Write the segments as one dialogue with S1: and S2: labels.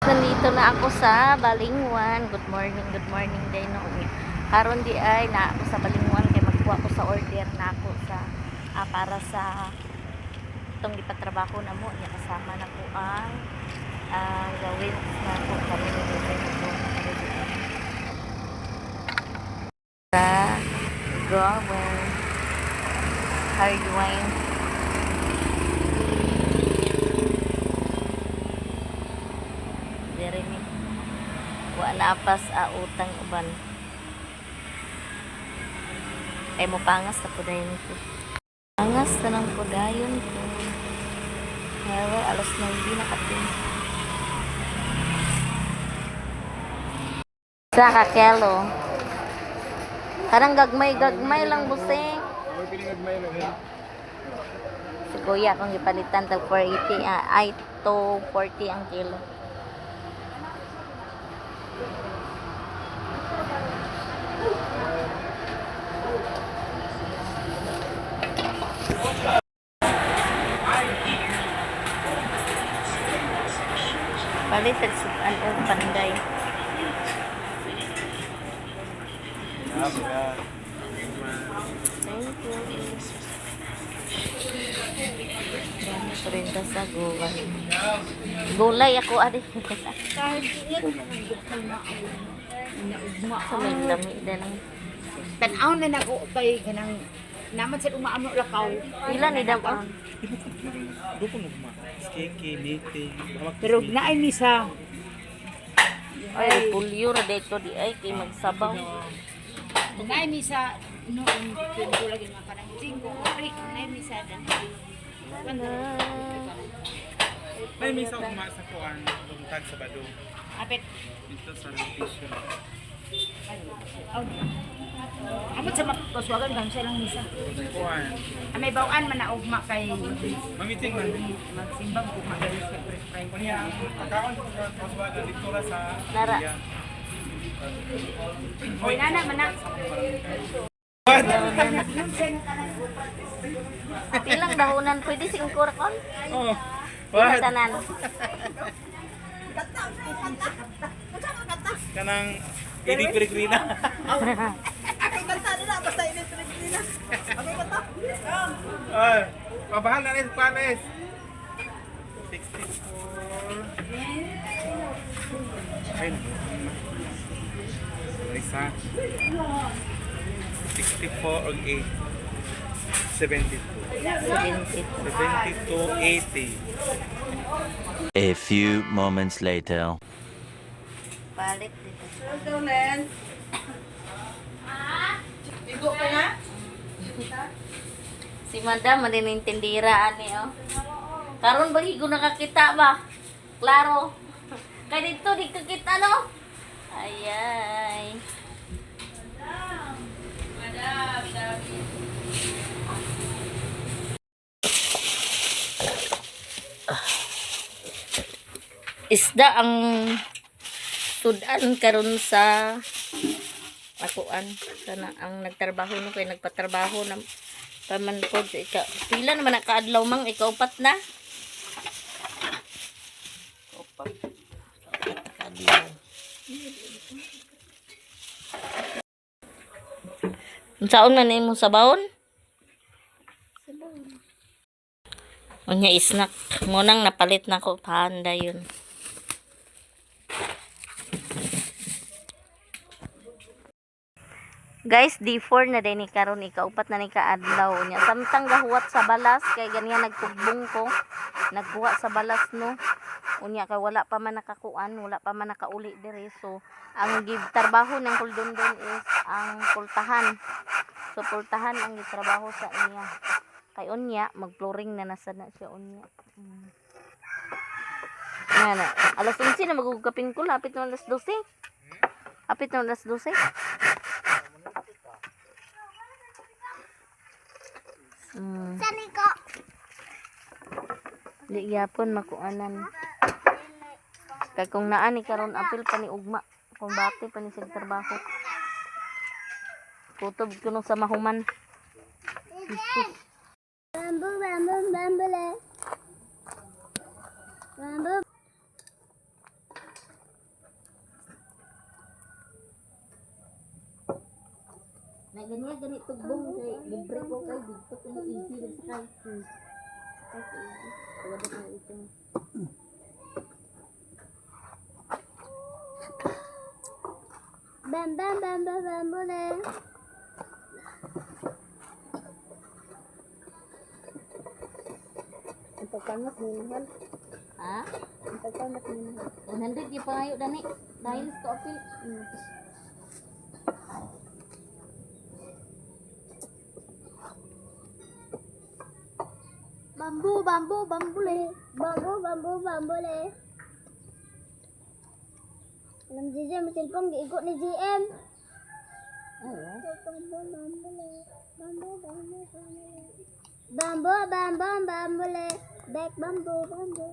S1: Nandito na ako sa Balingwan. Good morning day no. Karon di ay na ako sa Balingwan kay magkuha ko sa order na ako sa para sa itong gipatrabaho na mo niya, kasama na ko ang gawin na ako kami ni Dede na sa gawin hard wine. Dere ni. Wa na pas a utang uban. Kay mo pangas na pudayon ko. Pangas na ng pudayon ko. Ngayon, alas 9 na katin. Sa kakelo. Karang gagmay-gagmay lang busing. Si kuya kung gipalitan tag 480 ay 240 ang kilo. Palit sa sukan o panday. Thank you. Dami pa rin ta sa gulay. Gulay ako adi. Sa may lami din.
S2: Tanaw na nako kay kanang naman sa umaamo lakaw.
S1: Pila ni dam ah?
S3: Skiki, meeting.
S2: Pero naay misa.
S1: Ay, pulyo ra dito di ay kay magsabaw.
S2: Naay misa noon ko lagi mga kanang singko rik naay misa dan.
S3: May misa ugma sa kuan, bungtag sa Bado.
S2: Apit.
S3: Dito sa location.
S2: Aw. Amot sa mapaswagan kang siya lang misa.
S3: Kuan.
S2: Ah, may bawaan man na ugma kay
S3: Mamiting man.
S2: magsimbang ugma kay sa prescribe.
S3: Unya, pagkaon ko sa Oswaldo dito ra sa
S1: Nara.
S3: Iya.
S2: Oy nana man na.
S1: Pilang dahunan pwede singko ra kon?
S3: Oh.
S1: Pila
S3: What?
S1: tanan.
S3: Kanang Idi peregrina. Ay, pabahal na rin panes. 64. Ay, Isa. 64 og 8. 72.
S1: 72.
S3: 72, 80.
S4: A few moments later.
S1: Palit dito. Si Madam, maninintindira ani oh. Karon ba ko nakakita ba? Klaro. Kay dito di ka kita no. Ayay. Isda ang sudan karon sa akuan kana ang nagtrabaho no kay nagpatrabaho na paman pod ika pila naman nakaadlaw mang ikaupat na kaupat kaupat na kaadlaw. Unsaon man nimo sabawon? Unya snack mo nang napalit na ko panda yun. Guys, D4 na din ni karon, ikaupat na ni kaadlaw niya. Samtang gahuwat sa balas kay ganyan nagtugbong ko. Nagkuha sa balas no. Unya kay wala pa man nakakuan, wala pa man nakauli diri. So, ang gitrabaho ng kuldondon is ang pultahan. So, pultahan ang gitrabaho sa iya. Kay unya, magflooring na nasa na siya unya. Nga na, alas 11 na magugapin ko, lapit na alas 12. Hapit na alas 12. Di gyapon makuanan. Kay kung naa ni karon apil pa ni ugma, kung bati pa ni sig trabaho. Kutob kuno sa mahuman.
S5: Bamboo, bamboo, bamboo. Bamboo.
S1: Na ganyan gani tugbong kay libre ko kay didto ko easy rin sa kay. Wala na ito.
S5: Bam bam bam bam bam bam. Ang pagkangas ni mahal.
S1: Ha?
S5: Ang pagkangas ni mahal.
S1: 100 di pangayo dani. Dahil sa apil.
S5: Bambu bambu bambule. Bambu bambu bambule. Alam si GM, cellphone giigo ni GM.
S1: Oo.
S5: Bambu bambule. Bambu bambu bambule. Bambu bambu bambule. Back bambu bambu.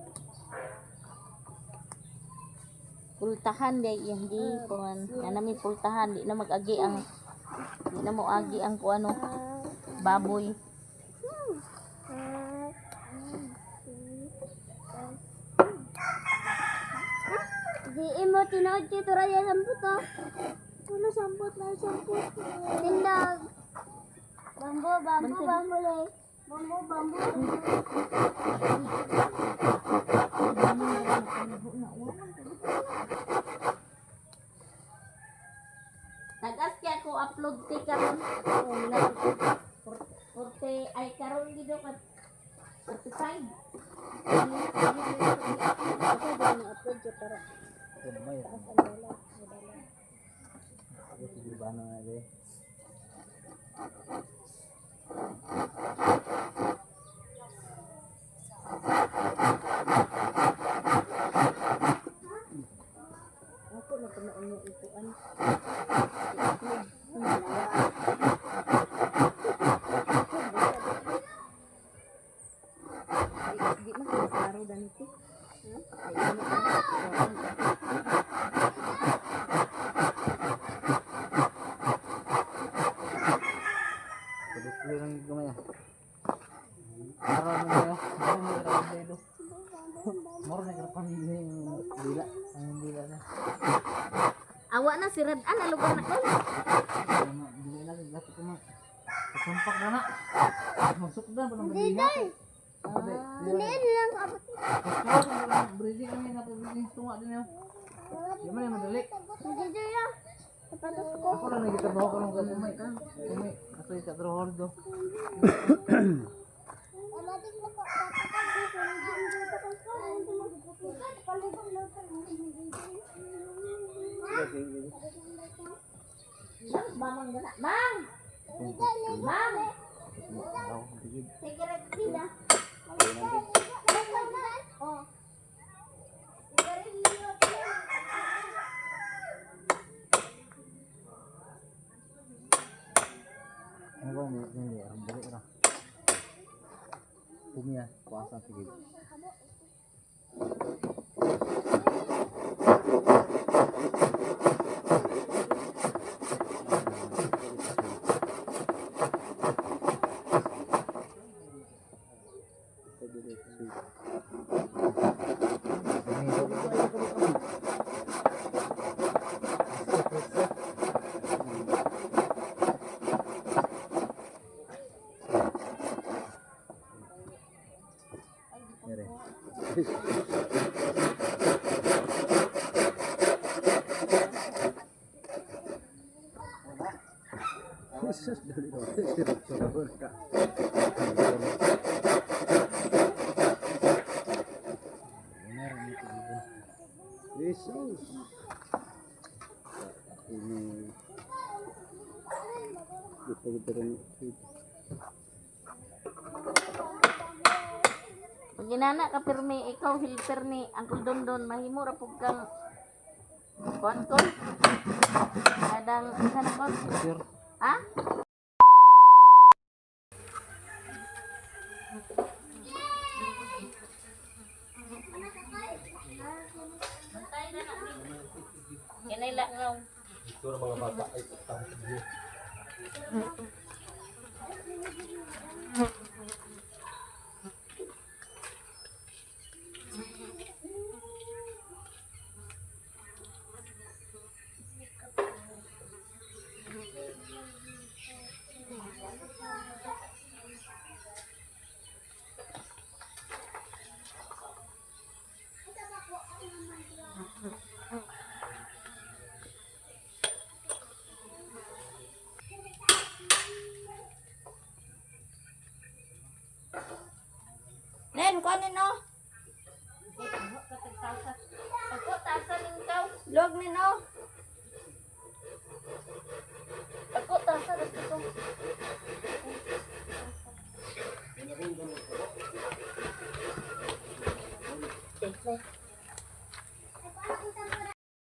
S1: Pultahan day iyang di kuan. Na nami pultahan di na mag-agi ang di na mo agi ang kuano baboy.
S5: GM mo tinuod kay Turaya samput oh. Puno samput na samput. Tindag. Bambu bambu bambule. Bambu bambu.
S1: Tagas kaya ko upload ti karon. Forte ay karon gid ka 45.
S5: Upload siya para taas ang dala.
S1: Ako na kuno mo ikuan. Di man ko klaro danito. Ay, ano ka?
S3: Tuloy lang gamay ah. Araw na kayo. Moro na kayo. Moro na kayo dila. Ang dila na.
S1: Awa na si Radan na lugar na ko.
S3: Ano, dila na gato ko ma. Tumpak na na. Magsukdan pa ng dila.
S5: Hindi lang abot.
S3: Breathing kami na breathing tunga din yun. Di man yung madali.
S5: Hindi ya. Sapatos ko.
S3: Ako lang nagitabaho ko ng kumay. Kumay. Ato yung katrabaho do.
S1: Mamang gana. Mang! Mang!
S5: Cigarette nila. Oh.
S3: Ano ba? Hindi, hindi. Ang dali ra. Pumiya. Kuasa tigil. Jesus. Ini
S1: Pag inana ka pirmi, ikaw helper ni Uncle Dondon, mahimo ra pug kang kuan kon. Kadang isa na kon.
S3: Sir.
S1: Ha? Kanay langaw.
S5: nino.
S1: Pagko tasa ning kaw.
S5: Log nino.
S1: Pagko tasa dito.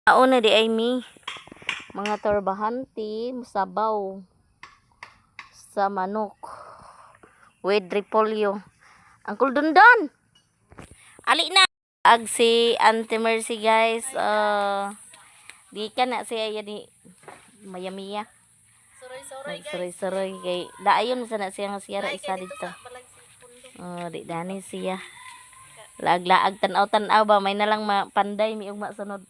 S1: Auna di ay mi mga torbahanti sabaw sa manok with repolyo. Uncle Dundon. Ali na. Ag si Auntie Mercy, guys. Di ka na siya yan ni Mayamiya.
S2: Suroy-suroy.
S1: Nagsuroy-suroy kay daayon sa na siya nga siyara isa dito. Oh, di dani siya. Laag-laag tan-aw-tan-aw ba may nalang mapanday mi ugma sunod.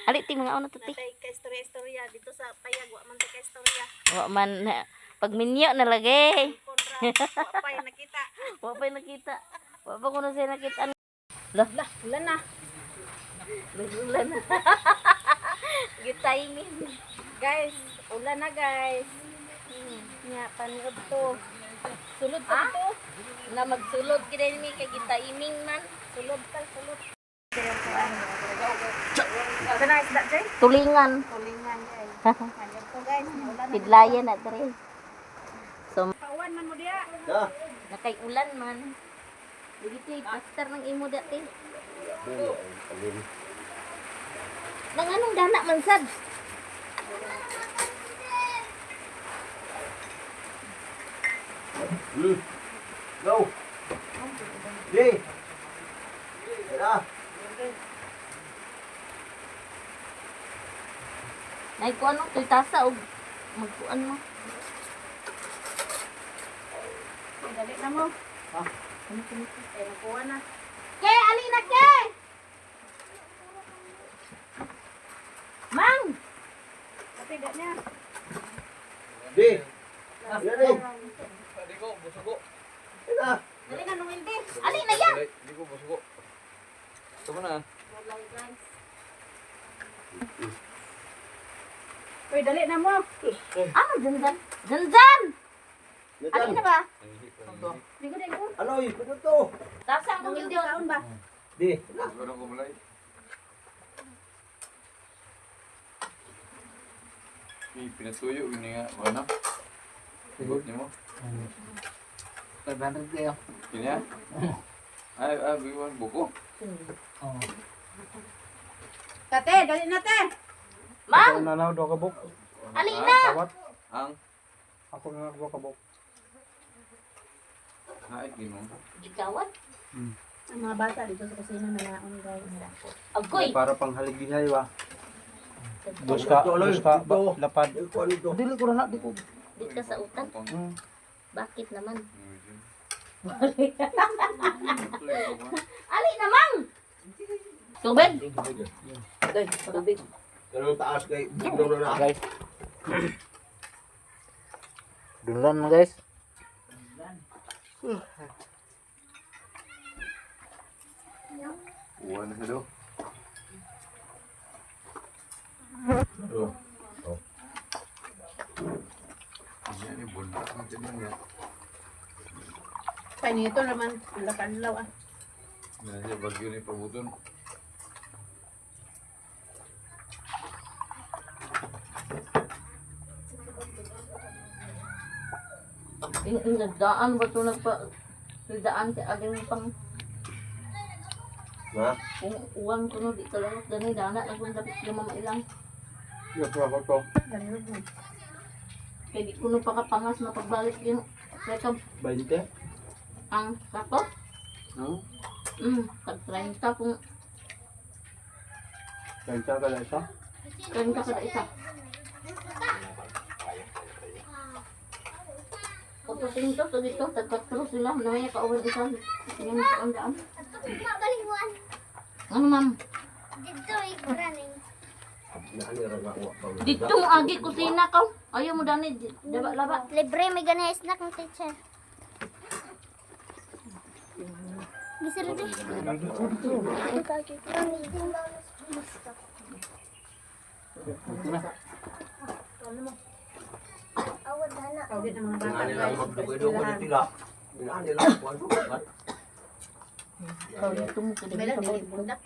S1: Ali ti mga una to ti.
S2: Kay istorya-istorya dito sa payag wa man kay istorya.
S1: Wa man pagminyo na lagi.
S2: Konra wa pay nakita.
S1: Wa pa nakita. Wa pa kuno siya nakita. Lah,
S2: Lah, ulan na.
S1: ulan na. Good timing.
S2: Guys, ulan na guys. Nya paniod to. Sulod pa to.
S1: Na magsulod gid mi kay gitiming man.
S2: Sulod pa, sulod. Kana isda jay?
S1: Tulingan.
S2: Tulingan guys. Paniod to guys. Ulan na.
S1: Pidlayan na dre. So
S2: Pauwan man mo diya.
S1: nakay ulan man. Dito plaster ng imo dati. Nang anong dana man sad?
S6: Go. Di. Tara.
S1: Nay kuan no tuy tasa og magkuan mo.
S2: Ay, dali na mo. Eh, magkuha na.
S1: Ke ali na ke. Mang,
S2: Ate, dali na.
S6: Di. Dali.
S3: Di ko, busugo.
S6: Tara.
S2: Dali na, Noel, di.
S1: ali na ya.
S3: Di ko, busugo. Tama na.
S2: Uy, dali na mo.
S1: Ano zanzan? Zanzan! Ali na ba?
S2: Di ko, di ko.
S6: Ano, ikot to.
S1: Tasa ang kong
S2: Kaon ba?
S6: Di.
S3: Siguro ko mulay. May pinatuyo, yun nga. Wala na. Sagot niyo mo.
S7: 500 kayo.
S3: Yun yan. Ay, ay, biwan, buko.
S7: Oo.
S2: Tate, dali na, te.
S1: Mang,
S7: Ako na lang, duha ka buk.
S1: ali na.
S7: Kawat.
S3: Ang,
S7: Ako na lang, duha ka buk.
S3: ay, ginoo.
S1: Ikawan.
S2: Ang mga bata dito sa kusina na naon, guys.
S1: Agoy.
S7: Para pang haligihay ba? Dos ka, dos ka, ba, lapad. Dili ko na, di ko.
S1: Di ka sa utan.
S7: Mm.
S1: Bakit naman? Ali na, Mang! Tubig? Tubig.
S6: Ganun taas kay bugnaw na na.
S7: Guys. Dunlan na guys.
S3: Uwan na siya do. Oh. Yan, yung bundak ng tinan niya.
S2: Panito naman, ang kanlaw ah.
S3: Yan siya, bagyo ni pabuton.
S1: Yung nagdaan ba ito nagpa... Nagdaan si aling pang...
S6: Ha?
S1: Kung uwan ko no, di talaga dani dana na kung dapat yung mamailang.
S7: Yo, ko to.
S1: Kaya di ko no pakapangas na pagbalik yung rekab
S7: 20.
S1: ang sako.
S7: No?
S1: Tag 30 kung
S7: 30 kada isa.
S1: 30 kada isa. Oto to dito, tag 4 sila, namaya kauwan isa. Yung ang daan.
S5: Magaling.
S1: Ano ma'am?
S5: Dito ikraning.
S1: Dito mo agi kusina ka. Ayaw mo dani, laba laba.
S5: Libre may ganay snack ng teacher. Gisiro din. Awad na.
S2: Tawagin ang mga bata
S6: Ano lang
S2: guys.
S6: magdugay-dugay na tila. Ano lang kuan ko.
S1: Ikaw dito mo
S2: May lang dili bundak.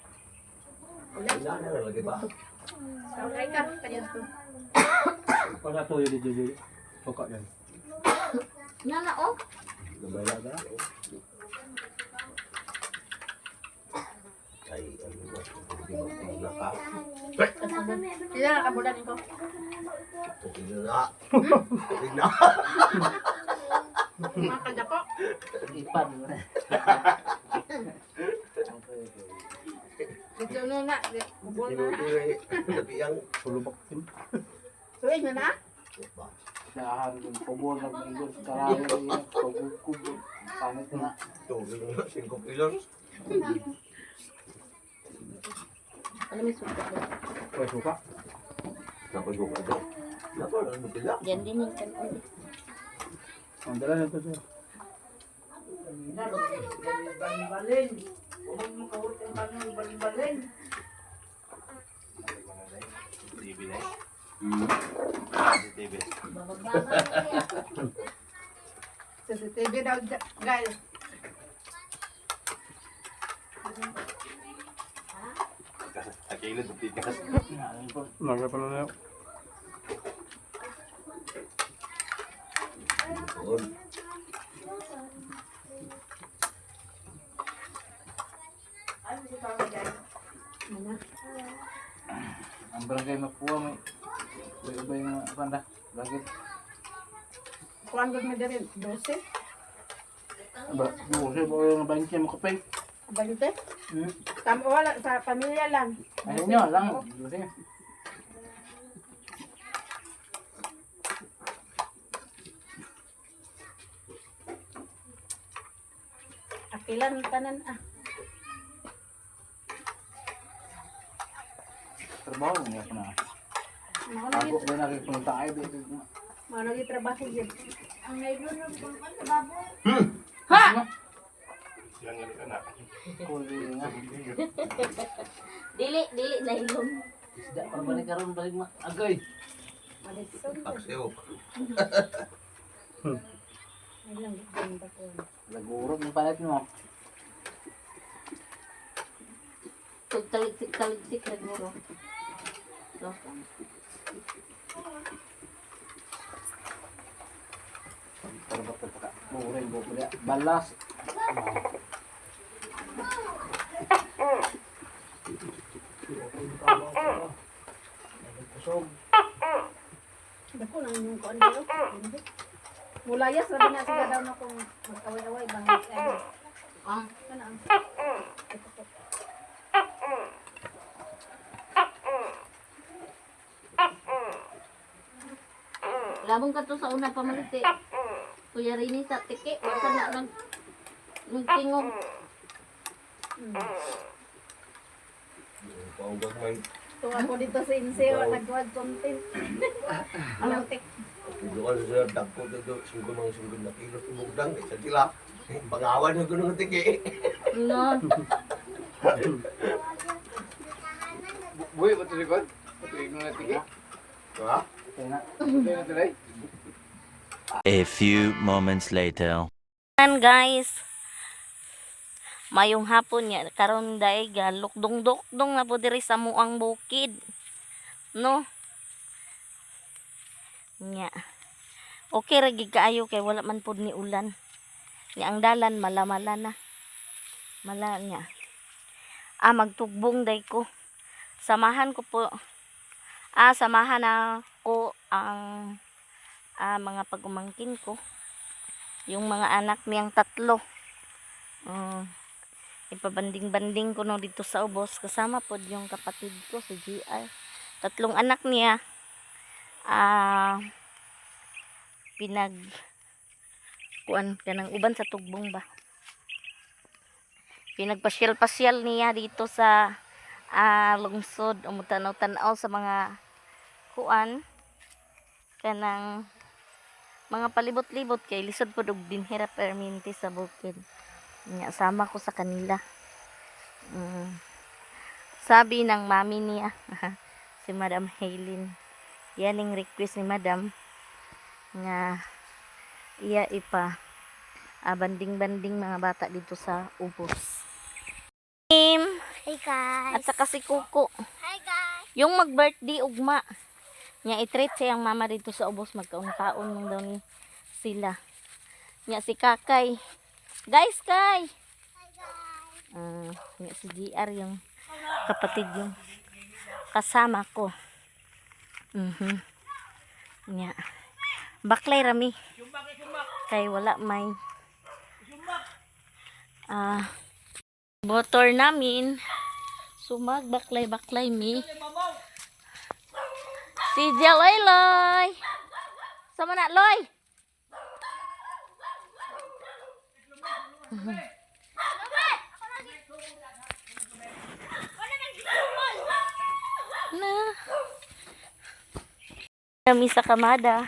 S6: Wala na lagi ba?
S2: Kay ka kanya to.
S7: Pag tuyo dito dito. Suka yan.
S1: Nga na oh.
S6: Gabay na. Ay, ano ba? Hindi ba na ka?
S2: Sila ka bulan ko.
S6: Okay na. Okay na.
S2: Mga kagako.
S3: Ipan.
S2: Dito no na. Ubol na.
S6: Nabiyang.
S7: Sulubak din.
S2: Tuig na na.
S3: Dahan kung kubol nag-ingol sa karayo. Pagkukubol. Pangit na.
S6: Tubig na, 5 kilos.
S1: Ano may suka?
S7: May suka.
S6: Naku, suka ito. Naku, ano sila?
S1: Diyan din yung kanon.
S7: Ang dala na ito sir.
S3: Balin-balin. Huwag mo kahurot ang tanong, balin-balin.
S2: CCTV daw guys.
S7: Nagapala na yun.
S6: Doon.
S3: Ang barangay Mapua may ubay nga panda. Bakit?
S2: Kuan gud mi diri 12.
S3: Ba, bukas ba yung bangke mo kape?
S2: 20.
S3: Hmm.
S2: Tam wala sa pamilya lang.
S3: Ayun nyo lang. Bukas.
S2: Apilan tanan ah.
S3: Trabaho niya ko na.
S2: Mao na
S3: Ako ba nakipunta ay dito.
S2: mao na trabaho gyud.
S5: Ang nailunod kung ano baboy.
S2: Ha!
S3: Kuli nga.
S1: Dili, dili na ilong.
S3: Isda para balik karon balik ma. Agay.
S6: Paksiw.
S3: Lagurog mo palit mo.
S1: Taligsik, taligsik, siguro. So,
S3: Para ba pa Buray bo pala. Balas. Kusog.
S2: Dako lang yung kuan dito. Mulayas ra na sila daw na kung mag-away-away bang ano.
S1: ah,
S2: Ano ang
S1: labong ka to sa una pamalit eh. Kuya Rini sa tiki, wala na nag nagtingog.
S6: Paugas man.
S2: Tuwa ako dito sa Inseo, nagwag content. Ang tik.
S6: Dito ka sa dagko dito, singko mga singko na kilos tumugdang. Isa sila. Pangawan na gano'n ng tiki.
S1: No.
S8: Buhay ba ito likod? Patuloy mo na tiki?
S6: Ha?
S3: Kaya na.
S8: Patuloy na tuloy?
S4: A few moments later.
S1: Yan guys. Mayong hapon niya karon daig lukdong-dukdong na po diri sa muang bukid. No. Nya. Okay ra gid kaayo kay wala man pud ni ulan. Nya ang dalan malamala na. Mala niya. Ah, magtugbong day ko. Samahan ko po. Ah, samahan na ko ang mga pagumangkin ko yung mga anak niyang tatlo. Ipabanding-banding ko no dito sa ubos. Kasama po yung kapatid ko, si GR. Tatlong anak niya. Ah, pinag kuan kanang uban sa tugbong ba. Pinagpasyal-pasyal niya dito sa lungsod, umutanaw-tanaw sa mga kuan kanang mga palibot-libot kay lisod pod og dinhira perminti sa bukid. Nya sama ko sa kanila. Sabi ng mami niya, si Madam Haylin. Yan ang request ni Madam nga iya ipa banding-banding mga bata dito sa ubos.
S5: Hi guys.
S1: At saka si Kuko.
S5: Hi guys.
S1: Yung mag-birthday ugma. Nya i-treat siyang mama dito sa ubos, magkaon-kaon lang daw ni sila. Nya si Kakay. Guys, kay.
S5: Hi guys.
S1: Ah, nya si GR yung kapatid yung kasama ko. Nya. Baklay rami. Kay wala may motor namin. So magbaklay-baklay mi. Si Jaloy. Sama na Loy. Na. Kami sa kamada.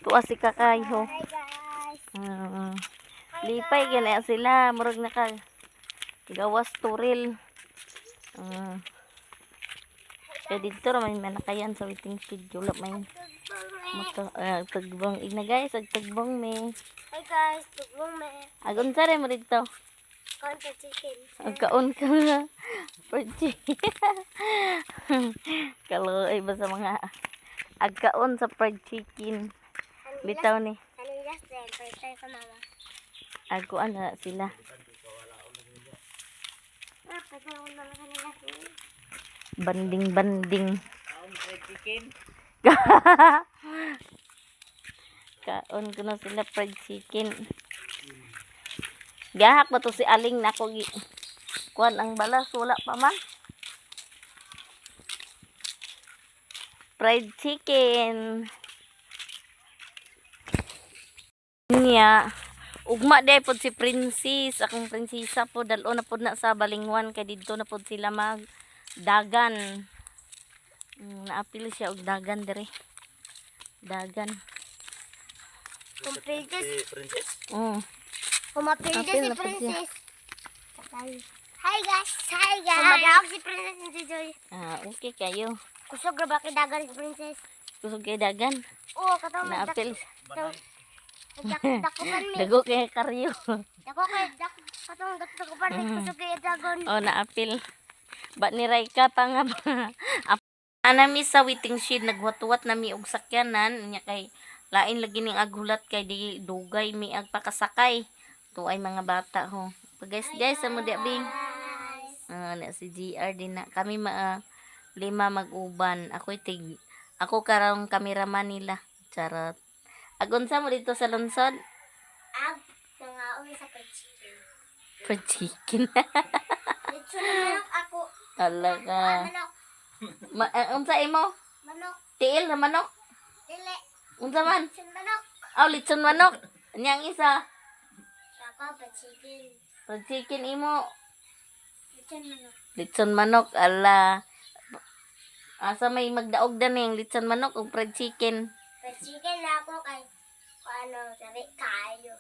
S1: Tuwa si Kakay ho.
S5: Hi guys.
S1: Lipay gana sila murag naka gawas turil. Kaya dito ra may manakayan sa waiting shed, wala may moto, tagbong igna guys, ag tagbong me.
S5: Hi guys. Tugbong me.
S1: Agon sa mo dito.
S5: Konta chicken.
S1: Ag kaon ka nga. Fried chicken. Kaloy ba sa mga agkaon sa fried chicken. Bitaw ni.
S5: Kanilas din. First time ko mama.
S1: Agkuan na sila.
S5: Ah, pwede ako naman kanilas din.
S1: Banding banding. Kaon ko na sila fried chicken. Gahak ba to si Aling na ako gi kuan ang balas, wala pa man. Fried chicken. Niya. Ugma day pod si Princess, akong prinsesa po dalo na pod na sa Balingwan kay didto na pod sila mag dagan. Naapil siya og dagan dire. Dagan.
S5: Kung princess. Kung mapilda
S1: Apil
S5: si
S1: na po siya.
S5: princess. Hi guys. Hi guys. Kung madahog si princess si Joy.
S1: Ah, okay kayo.
S5: Kusog ra ba kay dagan si princess?
S1: Kusog kay dagan.
S5: Oo, katong
S1: Naapil.
S5: Dakupan mi.
S1: Dago kay karyo.
S5: Dako kay dak katong dakupan mi kusog kay dagon.
S1: Oh, naapil. Ba ni Raika pa nga ba? Ana mi sa waiting shed nagwatuwat na mi og sakyanan nya kay lain lagi ning aghulat kay di dugay mi ag pakasakay. Tuay mga bata ho. Pa guys, guys, amo di bing. Ah, na si GR din na kami ma lima mag-uban. Ako'y tig ako karong kameraman nila. Charot. Agunsa mo dito sa lungsod?
S5: Ag mga sa chicken.
S1: For chicken.
S5: Litson na manok ako.
S1: Ala ka.
S5: Manok.
S1: Ma unsa imo?
S5: Manok.
S1: Tiil na manok.
S5: Dili.
S1: Unsa man?
S5: Litson manok.
S1: Aw, litson manok. Niyang isa.
S5: Ako pa chicken.
S1: For chicken imo.
S5: Litson manok.
S1: Litson manok ala. Asa may magdaog na ning litson manok ug fried chicken.
S5: Pa chicken na ako kay ano sabi kayo.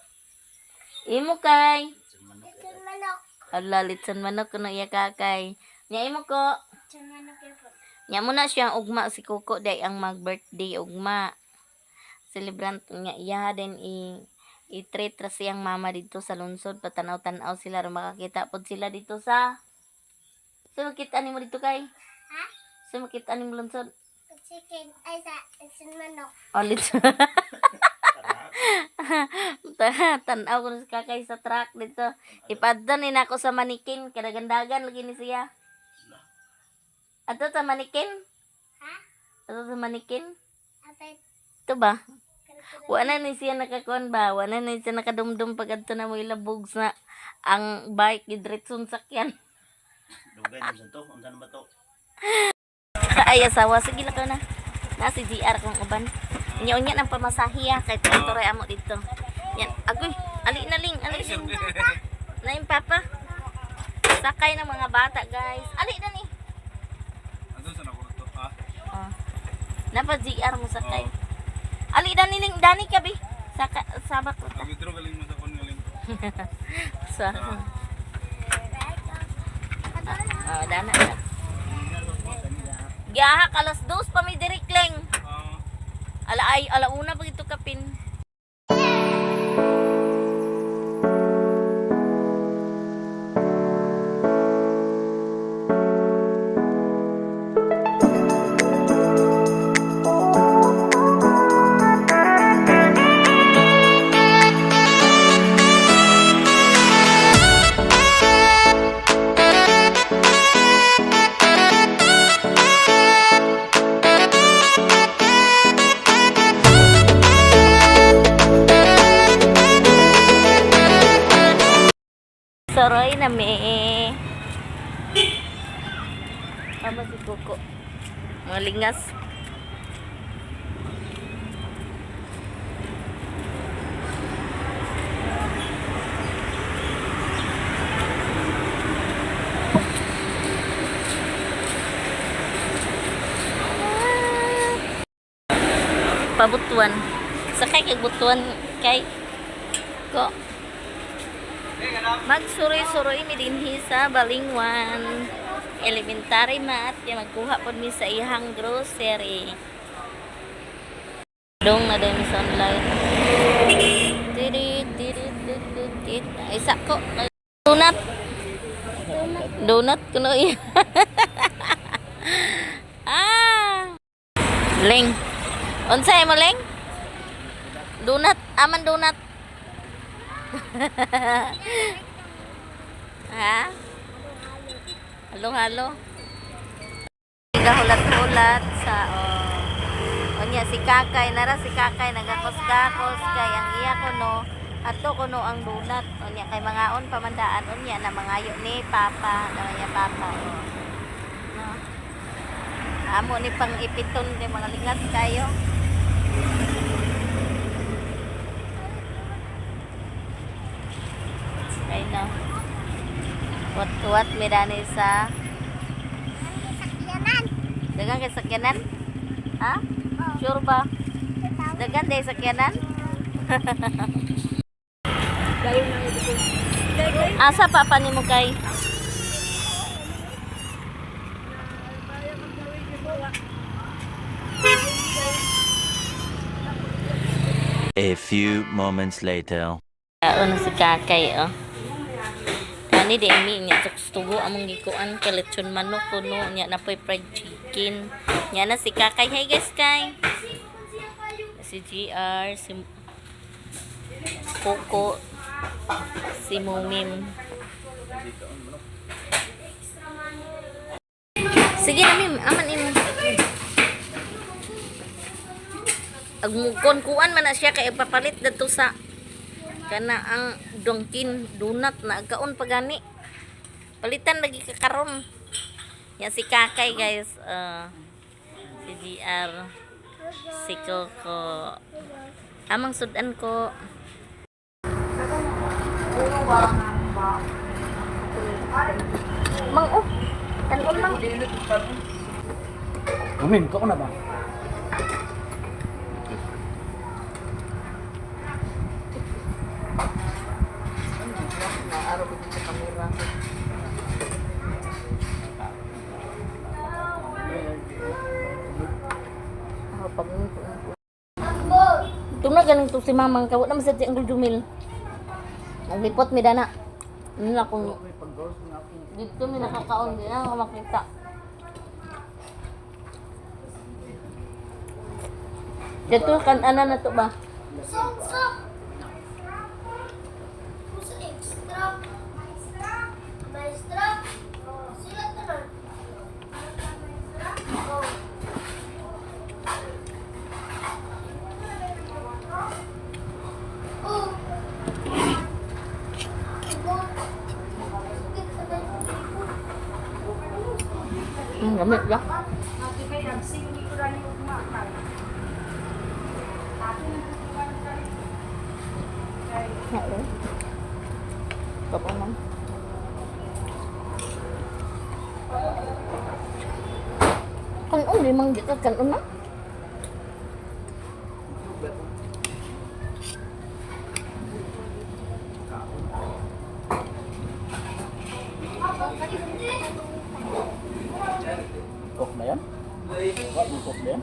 S1: Imo kay.
S5: Litson manok.
S1: Ala, litson manok kuno iya kakay. Nya imo ko.
S5: Litson manok yun po.
S1: Nya mo na siyang ugma si Coco day ang mag-birthday ugma. Celebrant nga iya din i-treat ra siyang mama dito sa lungsod, patanaw-tanaw sila ra makakita pod sila dito sa. So makita nimo dito kay?
S5: Ha?
S1: So makita nimo lungsod?
S5: Pa chicken ay sa litson manok.
S1: Oh, litson. Tanaw ko na si kakay sa truck dito. Ipadto ni nako sa manikin kadagandagan lagi ni siya. Ato sa manikin?
S5: Ha?
S1: Ato sa manikin?
S5: Apet.
S1: Ito ba? Wala ni siya nakakuan ba? Wala ni siya nakadumdum pag adto na mo ilabog sa ang bike gidretson sakyan.
S4: Dugay na sa to. Unsa na ba to?
S1: Ay asawa, sige lang ka na. Na si GR kung uban. Unya-unya ng pamasahe ah, kay turay amo dito. Yan, agoy, ali na ling, ali ling. Na yung papa. Sakay ng mga bata, guys. Ali na ni.
S8: Ano sa nakurto? Ah.
S1: Oh. Napa GR mo sakay. Ali na ni ling, dani ka bi. Saka sabak ko.
S8: Ang withdraw galing mo sa kon galing.
S1: Sa. Oh, dana na. Gahak 2:00 pa mi diri kleng.
S8: Ah.
S1: Ala ay 1:00 pag ito kapin. Magsuroy-suroy na mi. Tama si Coco. Mga lingas. Pabutuan. Sakay kay butuan kay ko. Magsuroy-suroy mi dinhi sa Balingwan Elementary Mat kay magkuha pod mi sa iyang grocery. Dong na din sa sunlight. Tiri tiri tiri tiri. Isa ko. Donut. Donut kuno iya. Ah. Ling. Unsay mo, Ling? Donut, aman donut. Ha? Halo-halo. Gahulat-hulat sa oh. Unya si Kakay, nara si Kakay nagakos-gakos kay ang iya kuno ato kuno ang donut. Unya kay mangaon pamandaan unya na mangayo ni Papa, niya Papa. Oh. No. Amo ni pang ipiton kay mga lingas kayo. Ay no. Wat-wat mirani sa
S5: Sakyanan.
S1: Dagan kay sakyanan? Ha? Sure ba? Dagan day sakyanan? Asa papa nimo kay?
S4: A few moments later.
S1: Kaon na si kakay oh. Ani di mi nya tugo among gikuan kay lechon manok kuno nya na poy fried chicken. Nya na si kakay. Hey guys kay. Si GR, si Coco, si Mumim. Sige na mim, aman imo. Agmukon kuan man na siya kay ipapalit dadto sa kana ang Dunkin donut na agkaon pa gani. Palitan lagi ka karon. Yan si Kakay guys. Si GR. Si Coco. Amang sudan ko. Mang oh. Tanon mang.
S3: Umin, ko na ba?
S1: Ah, pag Tuna ganing to si mamang kawat naman sa ang Jumil. Naglipot mi dana. Ano na kung dito mi nakakaon di na ako makita. Dito kan ana na to ba?
S5: Sok, sok. Sa extra. Maestra. Sila tanan. Oh. Oh.
S1: Gamit ba? Oo. Kapo man. Kanon, limang di ka kanon na.
S4: Coke na yan? What? May coke na yan?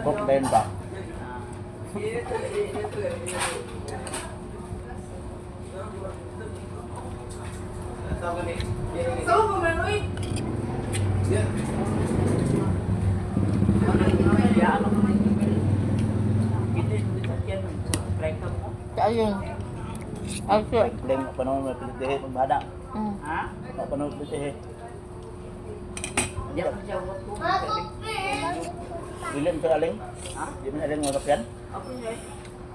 S4: Coke na yan ba?
S1: Ayun. Ay, sure.
S4: Leng, panahon mo pilitihe pag bada. Panahon pilitihe. Dili mo aling? Di mo aling mga kapyan?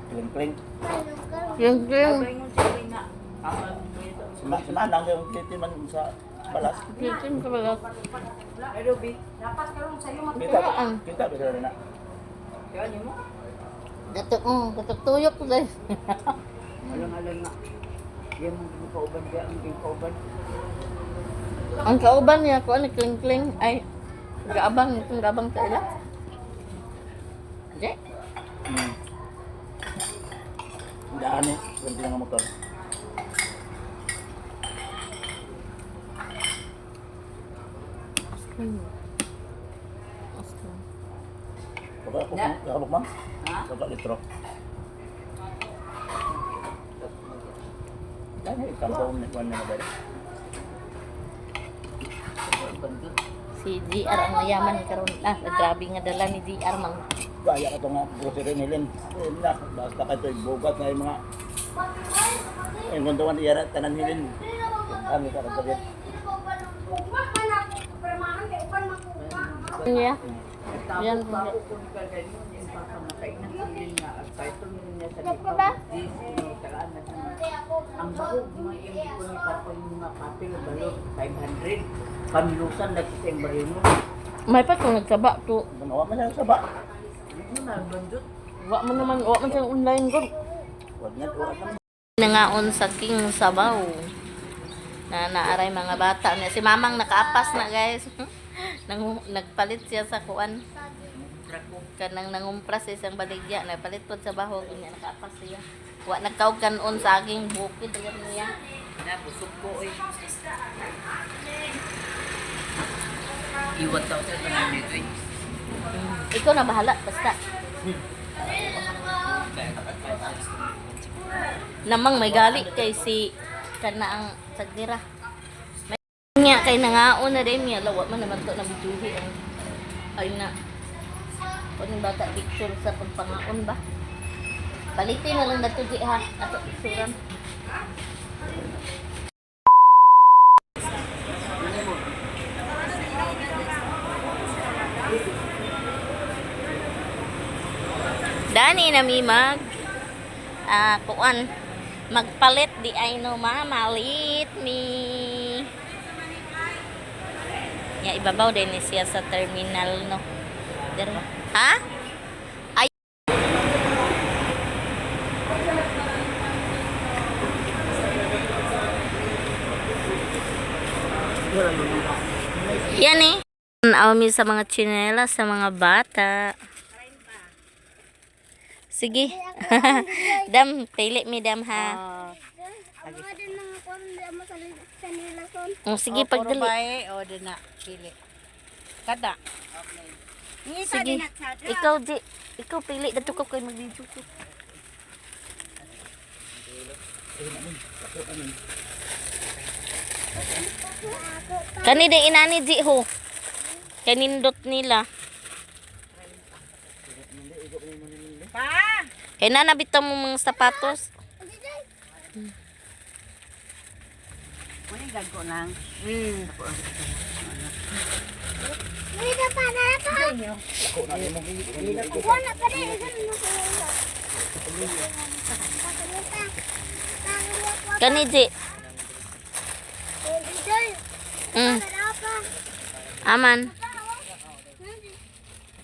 S4: Kling-kling.
S1: Yung yung
S4: Sima lang yung titiman sa balas.
S1: yung sa balas.
S4: Kita, kita ba sila na?
S1: Gatok, gatok tuyok guys.
S3: Alang-alang nga. Di mo kauban di ang di kauban.
S1: Ang kauban niya ko ano kling-kling ay gaabang itong gaabang sa ila. Di.
S4: Daan eh, ganti lang ang motor. Baka ako, baka ma'am? Baka litro. Dahil kampo ni kuan na ba?
S1: Si GR ang mayaman karon. Ah, grabe nga dala ni GR mang.
S4: Kaya ka itong grocery nilin. Eh, na, basta ka ito, bugat na yung mga yung kuntuan iyara, tanan nilin. Kami ka kagabi.
S1: Niya. Yan.
S3: Ang bahog mga iyong ko ni Papa yung mga papel balot 500. Pamilusan na sa iyong baril mo.
S1: May pa kung nagsaba to.
S4: Gumawa man siya sa ba.
S3: Hindi na bandot.
S1: Wa man naman, wa man siyang online gud.
S4: Wag na, wag na.
S1: Nangaon sa King Sabaw. Na naaray mga bata niya. Si Mamang nakaapas na guys. Nang, nagpalit siya sa kuan. Kanang nangumpra sa isang baligya. Nagpalit po sa bahog. Niya nakaapas siya. Wa nagkaog kanon sa aging bukid. Ayan niya.
S3: Na busog ko eh. Iwan tao sa tanan dito eh.
S1: Ikaw na bahala. Basta. Namang may gali kay si kana ang sagdira. May niya kay nangaon na din niya lawa man naman to na bijuhi ang ay na. Kuning bata picture sa pagpangaon ba? Palitin na lang nato di ha ato picturean. Dani na mi mag kuan magpalit di ay no mamalit mi. Ya ibabaw din ni siya sa terminal no. Dere. Ha? Ay. Yan eh. Tanaw mi sa mga tsinelas sa mga bata. Sige. Dam, pili mi dam ha.
S5: Ang mga din mga kuwan, di mo sa sa nilason.
S1: Oh, sige, pagdali.
S2: O, di na. Pili. Kada.
S1: Sige. Ikaw, di. Ikaw, pili. Dato ka kay mag-video ko. Kani di inani di ho. Kanindot nila.
S2: Pa!
S1: Kay na nabitaw mo mga sapatos.
S2: Kunin gagko nang.
S5: Wait, pa na pa. Wala pa rin.
S1: Kani di. Aman.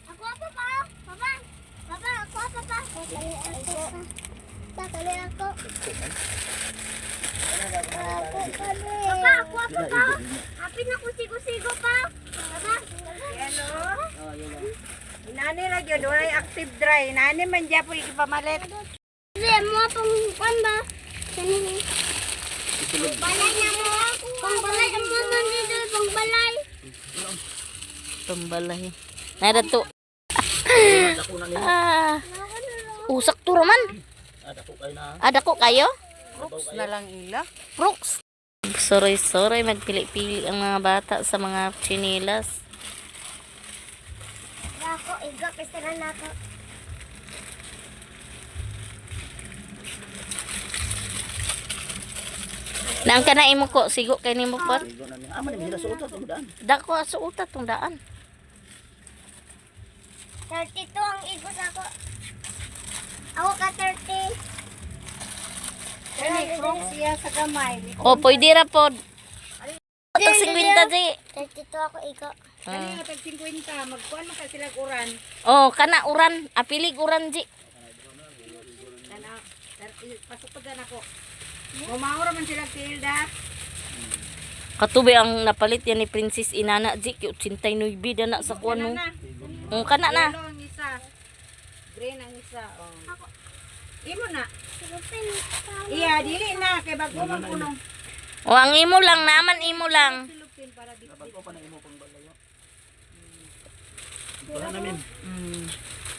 S5: Ako pa pa. Papa. Papa, ako pa pa. Tatali ako. Papa, ako pa pa. Apin ako sigo-sigo pa. Papa.
S2: Hello? Inani ra gyud walay active dry. Inani man gyapon ipamalit.
S5: Kasi mo pang kwan ba? Kani. Balay na mo. Pangbalay ang mo man dito, pangbalay.
S1: Pambalay. Narato. Ah. Usak to raman.
S4: Ah, dako kayo na.
S1: Ah, dako kayo?
S2: Crooks na lang ila.
S1: Brooks. Soroy-soroy, magpili-pili ang mga bata sa mga tsinelas.
S5: Ako, iga, kasi na ako.
S1: Nang ka na imo ko, sigo kay nimo po.
S4: Igo na niya. Ah, man, hila sa utot, ang daan.
S1: Dako sa utat tong daan.
S5: 32 ang igos ako. Ako ka 30.
S2: Kani crocs siya sa gamay.
S1: Oh, pwede ra pod. Tag 50 di.
S5: 32 ako ikaw.
S2: Kani nga tag 50, magkuan man ka sila uran.
S1: Oh, kana uran, apilig uran ji.
S2: Kana pasukod na ako. Mumaura man sila tilda.
S1: Katubi ang napalit yan ni Princess Inana ji, kay 89 da na sa kuan no.
S2: Na.
S1: Oh, kana na.
S2: Yellow ang isa. Green ang isa. Oh. Imo na. Iya, dili na kay bago man kuno.
S1: Oh, ang imo lang naman imo lang.
S2: Silupin para di.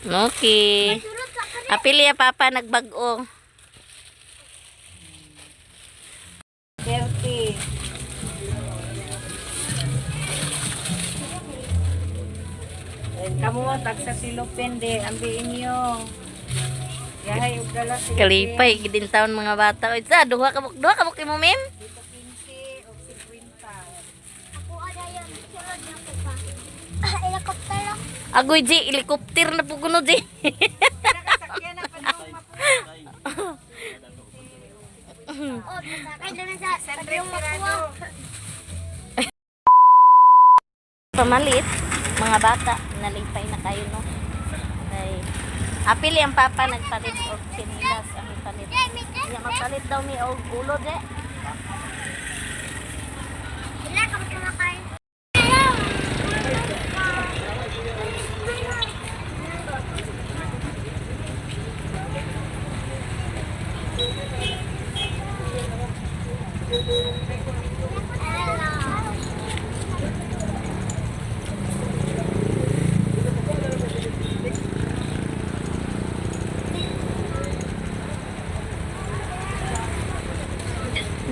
S1: Okay. Apili ya papa nagbag-o.
S2: 30. Kamu tag sa silupin di ambi inyo. Yahay og dala silupin.
S1: Kalipay gid taon mga bata. Oy, sa duha ka buk imo mim.
S2: Dito 15 og 50.
S5: Ako ada yun. Sunod na ko pa. Ah, helicopter ako.
S1: Agoy ji, helicopter na po kuno ji.
S2: Nakasakyan na padung mapuha.
S5: Oh, pasakay na sa padung makuha.
S1: Pamalit mga bata, nalipay na kayo no. Kay apili ang papa nagpalit og tsinilas ang ipalit. Nya magpalit daw mi og ulo de.
S5: Wala ka kumakain.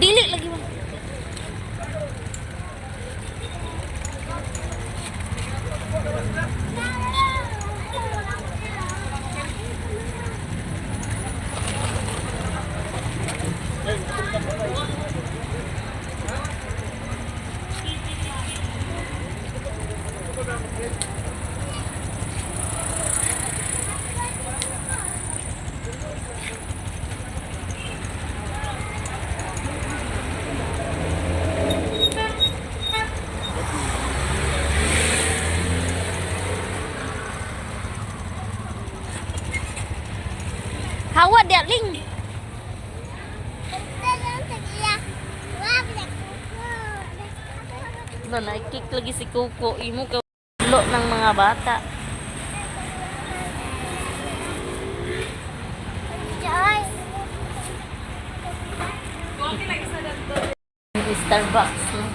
S1: Dili lagi mo. Hawa dia ling. Lo na-kick lagi si Coco imo ka lo ng mga bata. Starbucks no.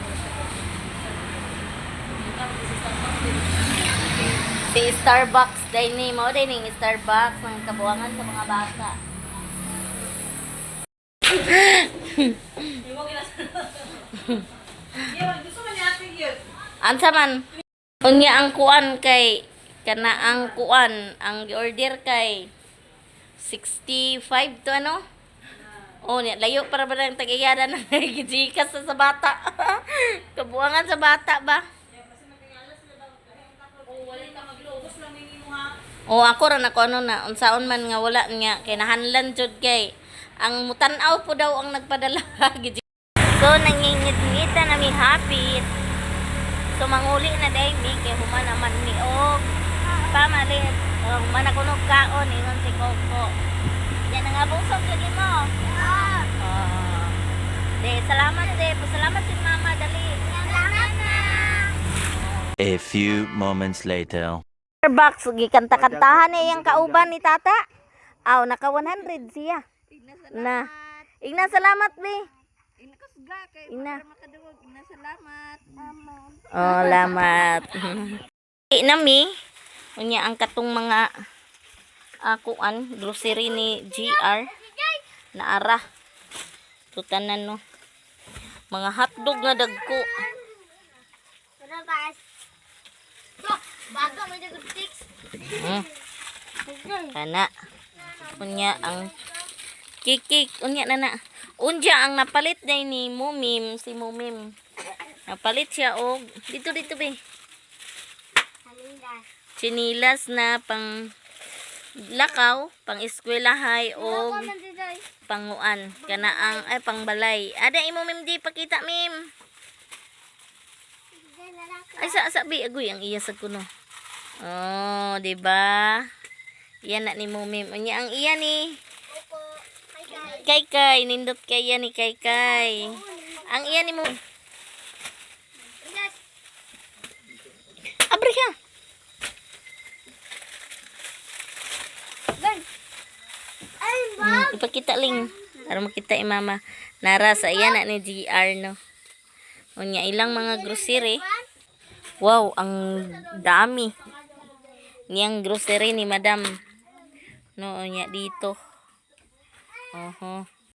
S1: Si Starbucks day ni mo day ning Starbucks ng kabuangan sa mga bata. Ansa man? Unya ang kuan kay kana ang kuan ang gi-order kay 65 to ano? Oh, niya layo para ba ng tag-iyada na gigikas sa bata. Kabuangan sa bata ba? Oh, ako ra nako ano na unsaon man nga wala nga kay nahanlan jud kay ang mutan-aw po daw ang nagpadala. So nangingit-ngita na mi hapit. So manguli na day mi kay human naman mi og pamalit. Oh, human ako og kaon ingon si Coco. Yan nga busog lagi mo. Oh. De, salamat de. Pasalamat si mama dali.
S9: A few moments later.
S1: Starbucks gikanta-kantahan ni iyang kauban ni tata. Aw, naka 100 siya. Na. Igna salamat be. Igna. Oh, lamat. Ina mi. Unya ang katong mga kuan grocery ni GR naara. Tutanan no. Mga hotdog nga dagko. Kana. Unya ang kikik. Unya na na. Unya ang napalit day ni Mumim, si Mumim. Napalit siya og dito dito be. Chinilas na pang Lakaw, pang eskwelahay o
S5: Ako man dito.
S1: panguan. Kana ang ay pangbalay. Ada imo mim di pakita mim. Ay sa sa bi agoy ang iya sa kuno. Oh, di ba? Iyan na ni mo mim. Unya ang iya ni
S5: Opo. Hi guys.
S1: Kay Kay, nindot kay yan ni Kay Kay. Ang iya ni mo.
S5: Yes.
S1: Abri ka.
S5: Gan. Ay, ba?
S1: Ipakita ling. Para makita i mama. Nara sa iya na ni GR no. Unya ilang mga grocery. Wow, ang dami. Niyang grocery ni Madam. No, unya dito. Oho.